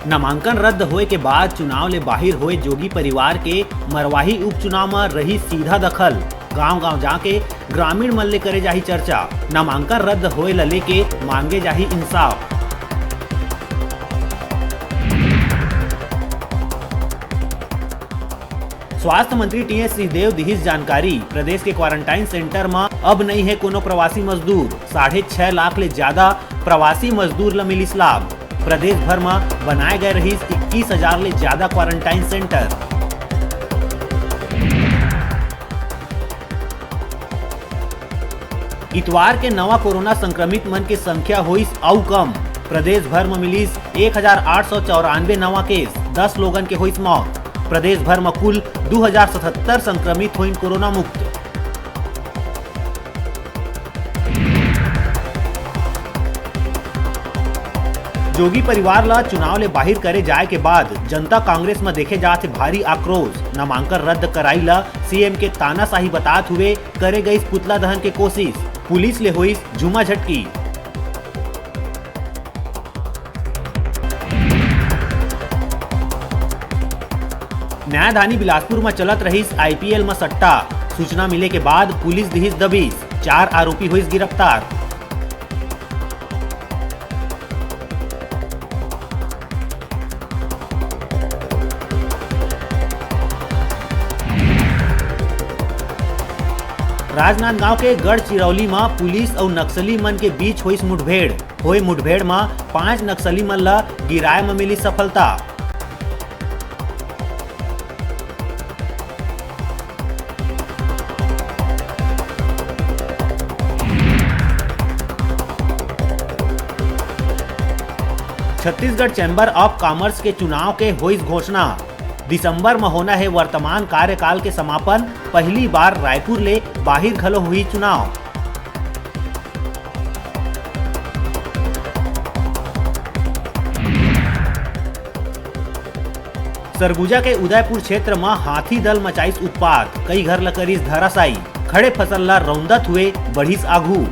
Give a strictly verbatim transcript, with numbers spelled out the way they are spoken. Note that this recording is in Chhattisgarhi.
नामांकन रद्द होए के बाद चुनाव ले बाहिर होए जोगी परिवार के मरवाही उपचुनाव म रही सीधा दखल। गांव-गांव जाके ग्रामीण मन ले करे जाही चर्चा। नामांकन रद्द होए ल लेके मांगे जाही इंसाफ। स्वास्थ्य मंत्री टीएस सिंहदेव दिहिस जानकारी, प्रदेश के क्वारंटाइन सेंटर म अब नइ हे कोनो प्रवासी मजदूर। साढ़े छह लाख ले ज्यादा प्रवासी मजदूर ल मिलिस लाभ। प्रदेश भर म बनाए गए रहिस इक्कीस हजार ले ज्यादा क्वारंटाइन सेंटर। इतवार के नवा कोरोना संक्रमित मन के संख्या होइस अउ कम। प्रदेश भर म मिलिस एक हजार आठ सौ चौरानवे नवा केस, दस लोगन के होइस मौत। प्रदेश भर म कुल दू हजार सतहत्तर संक्रमित होइन कोरोना मुक्त। जोगी परिवार ला चुनाव ले बाहिर करे जाए के बाद जनता कांग्रेस म देखे जात हे भारी आक्रोश। नामांकन रद्द कराई ला सीएम के तानाशाही बतात हुए करे गईस पुतला दहन के कोशिश, पुलिस ले होइस झूमा झटकी। न्यायधानी बिलासपुर म चलत रहिस आईपीएल म सट्टा। सूचना मिले के बाद पुलिस दिहिस दबिश, चार आरोपी होइस गिरफ्तार। राजनांदगांव के गढ़चिरौली म पुलिस अउ नक्सली मन के बीच होइस मुठभेड़। होए मुठभेड़ म पांच नक्सली मन ल गिराए म मिली सफलता। छत्तीसगढ़ चैम्बर ऑफ कॉमर्स के चुनाव के होइस घोषणा। दिसंबर म होना हे वर्तमान कार्यकाल के समापन। पहली बार रायपुर ले बाहिर घलो हुई चुनाव। सरगुजा के उदयपुर क्षेत्र म हाथी दल मचाइस उत्पात, कई घर ल करिस धराशायी, खड़े फसल ल रौंदत हुए बढ़िस आघू।